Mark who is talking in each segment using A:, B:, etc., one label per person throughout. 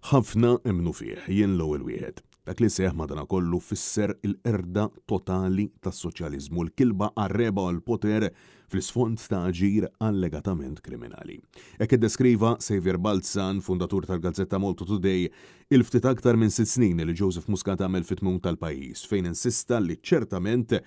A: Ħafna emmnu fih, jien l-ewwel wieħed. Dak li seħħ madanakollu fisser il-qerda totali tas-soċjaliżmu, l-kilba għar-regħba u l-poter fl-isfond ta' aġir allegatament kriminali. Hekk iddeskriva Saviour Balzan, fundatur tal-gazzetta Malta Today, il-ftit aktar minn sitt snin li Joseph Muscat għamel fit-tmun tal-pajjiż, fejn insista li ċertament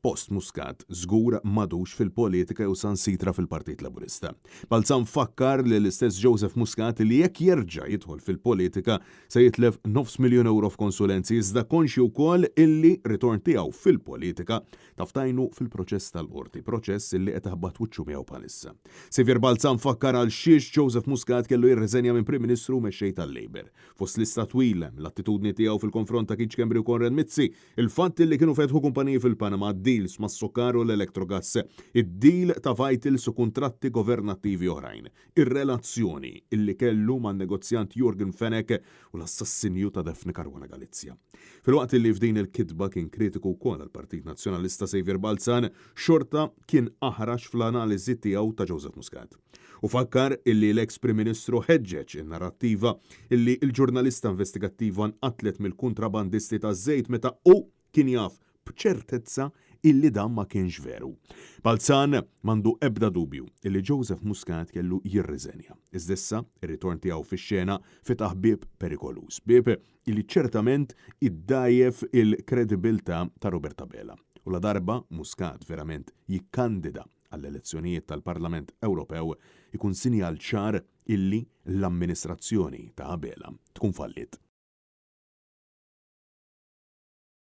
A: Post Muscat żgur m'għadux fil-politika jew sansitra fil-Partit Laburista. Balzan fakkar lill-istess Joseph Muscat li jekk jerġa' jidħol fil-politika se jitlef nofs miljun ewro f'konsulenzi iżda konxju wkoll illi ritorn tiegħu fil-politika taf tgħinu fil-proċess tal-Qorti, proċess illi qed iħabbat wiċċu miegħu bħalissa. Saviour Balzan fakkar għal xiex Joseph Muscat kellu jirriżenja minn Prim Ministru u Mexxej tal-Labour. Fost lista twila hemm l-attitudni tiegħu fil-konfront ta' Keith Schembri u Konrad Mizzi, Il-fatt li kienu fetħu kumpaniji fil-Panama, deals mas-Socar u l-Electrogas, id-deal ta' Vitals u kuntratti governattivi oħrajn, ir-relazzjoni li kellu man-negozjant Yorgen Fenech u l-assassinju ta' Daphne Caruana Galizia. Filwaqt li f'din il-kitba kien kritiku wkoll għall-Partit Nazzjonalista Saviour Balzan, xorta kien aħrax fl-analiżi tiegħu ta' Joseph Muscat. U fakkar illi l-eks Prim Ministru ħeġġeġ in-narrattiva illi l-ġurnalista investigattiva nqatlet mill-kuntrabandisti taż-żejt meta hu kien jaf b'ċertezza illi dan ma kienx veru. Balzan m'għandu ebda dubju illi Joseph Muscat kellu jirriżenja. Iżda issa, ir-ritorn tiegħu fix-xena fetaħ bieb perikoluż. Bieb illi ċertament iddgħajjef il-kredibilità ta' Robert Abela. U ladarba Muscat verament jikkandida għall-elezzjonijiet tal-Parlament Ewropew ikun sinjal ċar illi l-amministrazzjoni ta' Abela tkun falliet.